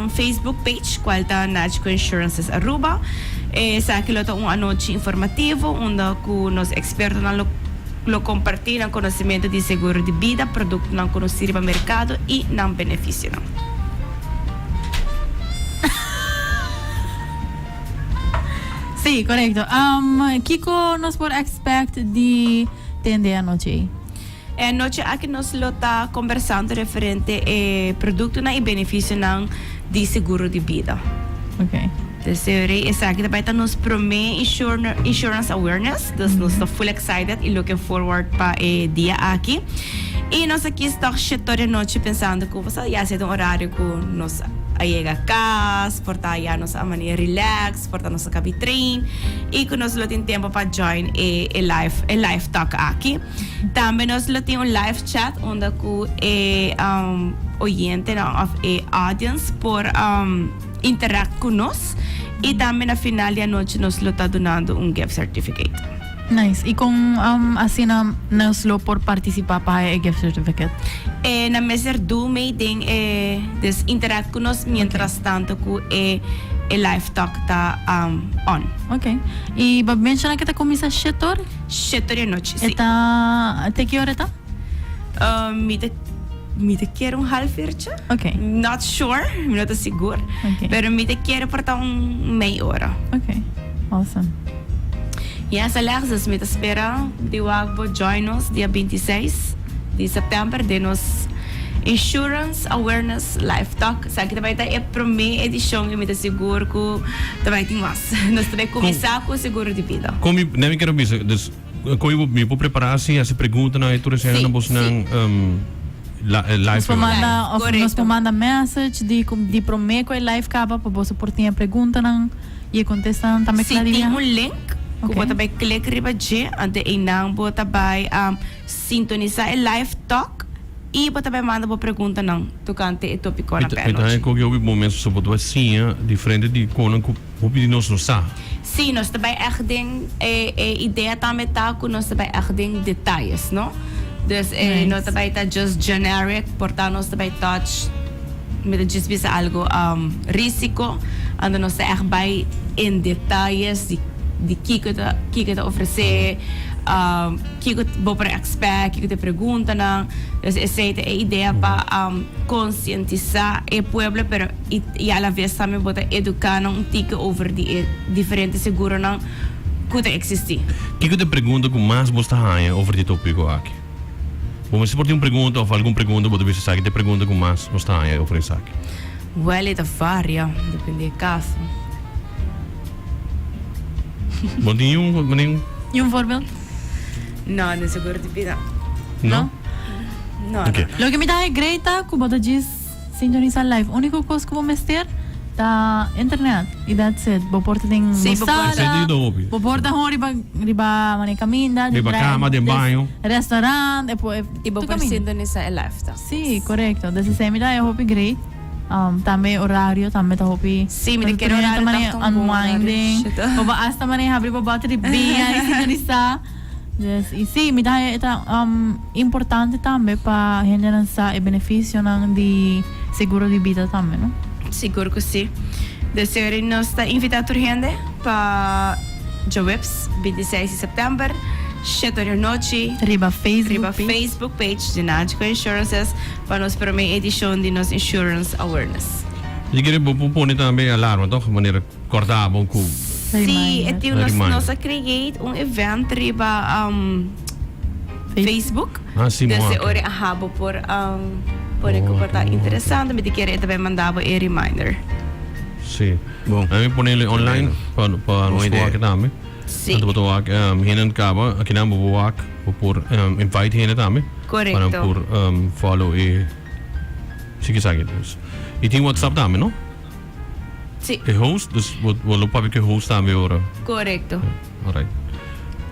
Facebook page cual ta Nagico Insurances Aruba. Esaki lo ta un anochi informativo unda cu nos expertonan lo lo comparti nan conocimento di seguro di bida, productonan conoci riba mercado y nan beneficionan. Sí, corecto. Kico nos por expect di tende anochi ey? E anochi aki nos lo ta kombersando referente e produktonan i benefisionan di seguro di bida. Ok. Deseo esaki ta bai ta nos promé insurance awareness, dus nos ta full excited i looking forward pa e dia aki. I nos a kis tòg shit tur e nochi pensando ku pasobra ya si ta un orario ku nos a yega kas, por ta ya nos a manera relax, por ta nos a kabi train i ku nos lo tin tempu pa join e live e live talk aki. Tambe nos lo tin un live chat unda cu e oyentenan of e audience por interact cu nos y tambe na final di anochi nos lo ta dunando un gift certificate. Nice. Y con asina nos lo por participa pa haya e gift certificate? E nan mester do mee den e, dus interact cu nos mientras tanto cu e e live talk ta on. Ok. Y bo menciona cu ta cuminsa shetor? Shete di anochi, si. E ta, te ki ora e ta? Mi ta, mi ta kier un half uurtje. Ok. Not sure, mi no ta sigur. Ok. Pero mi ta kier por ta un mei ora. Ok, awesome. Yes, Alex, dus mi ta spera di wak bo join nos dia 26 di september den nos Insurance Awareness Live Talk. Esaki ta bai ta e prome edicion y mi ta sigur cu ta bai tin mas. Nos ta bai cuminsa cu seguro di bida. Con mi, ne mi kero bisa, dus con mi mi por prepara asi, hasi preguntanan y tur esena na bosnan live. Nos por manda, of nos por manda message di di prome cu e live caba pa boso por tin e preguntanan y e contestanan tambe Si tin un link cu bo ta bai click riba dje, anto eynan bo ta bai sintonisa e live talk. I bo ta bai manda bo preguntanan tokante e topikonan p'e Mi ta anochi. haña koki hopi bon mes pasobra bo ta bai siña diferente di konan ku hopi di nos no sa. Sí, nos ta bai ègt den e e idea tambe ta ku nos ta bai ègt den detayes, no? Dus e no ta bai ta just generic, por ta nos ta bai touch, mi ta djis bisa algu risiko, anto nos ta ègt bai en detayes di di kiko ta kiko ta ofresé. Kiko bo por expect, kiko ta e preguntanan. Dus esey ta e idea pa concientisa e pueblo pero y a la vez tambe bo ta educa nan un tiki over di e diferente seguronan cu ta existi. Kiko ta e pregunta cu mas bo ta haña over di e topico aki? Bo mester por tin un pregunta of algun pregunta bo ta bisa esaki ta e pregunta cu mas nos ta haña over esaki. Wel e ta varia, depende e caso. Bo tin un, bo tin. Y un voorbeeld? No, den seguro di bida. No? No, Ok. no, no. Loke mi ta haña great ta ku bo ta djis sintonisa live. Úniko kos ku bo mester ta internet y that's it. Bo por ta den Sí, bo bo por. sala, Esei ta yuda hopi. bo por ta hon riba riba manera kaminda, Riba den kama, den baño. Restaurant, e por Y bo tur por kaminda. sintonisa e live ta. Sí, korekto. Des esei mi ta haña hopi great. Tambe horario tambe ta hopi. Sí, mi ta kere horario ta un bon horario. Unwinding. Bo por hasta manera habri bo boter di bia y sintonisa. Dus, y sí, mi ta haya e ta importante tambe pa hendenan sa e beneficionan di seguro di bida tambe, no? Sigur cu sí. Dus señores, nos ta invita tur hende pa djaweps 26 di september, shete ora di anochi. Riba Facebook Riba Facebook page di Nagico Insurances. Pa nos prome edishon di nos Insurance Awareness. Di kere bo por pone tambe alarma toch? Manera korda bo ku. Sí, e tin nos Reminder. nos a create un event riba Facebook. Ah, sí, Dus mooi. e ora aha bo por pone ku por ta interesante. Mi ta kere e ta bai manda bo e reminder. Sí. Bon. A mi ponele online pa pa nos Bon por idea. wak tambe. Sí. Anto bo ta wak hende kaba akinan bo por wak bo por invite hende tambe. Correcto. Pa nan por follow e siki esaki. Dus y tin WhatsApp tambe no? Sí. E host, dus bo bo lo papia cu e host tambe ora. Correcto. Alright.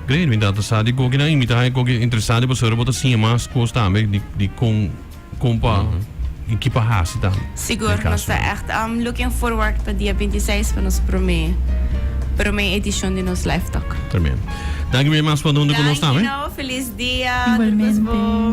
Great, mi ta sa di koki nan y mi ta haña koki interesante pasobra bo ta siña mas cos tambe di di con con pa y ki pa haci tambe. Sigur, Den nos caso. ta echt looking forward pa dia 26 pa nos prome prome edicion di nos live talk. Tremendo. Danki bien mas pa dunda cu nos Danki tambe. no, feliz dia. Tur cos Igualmente. bon.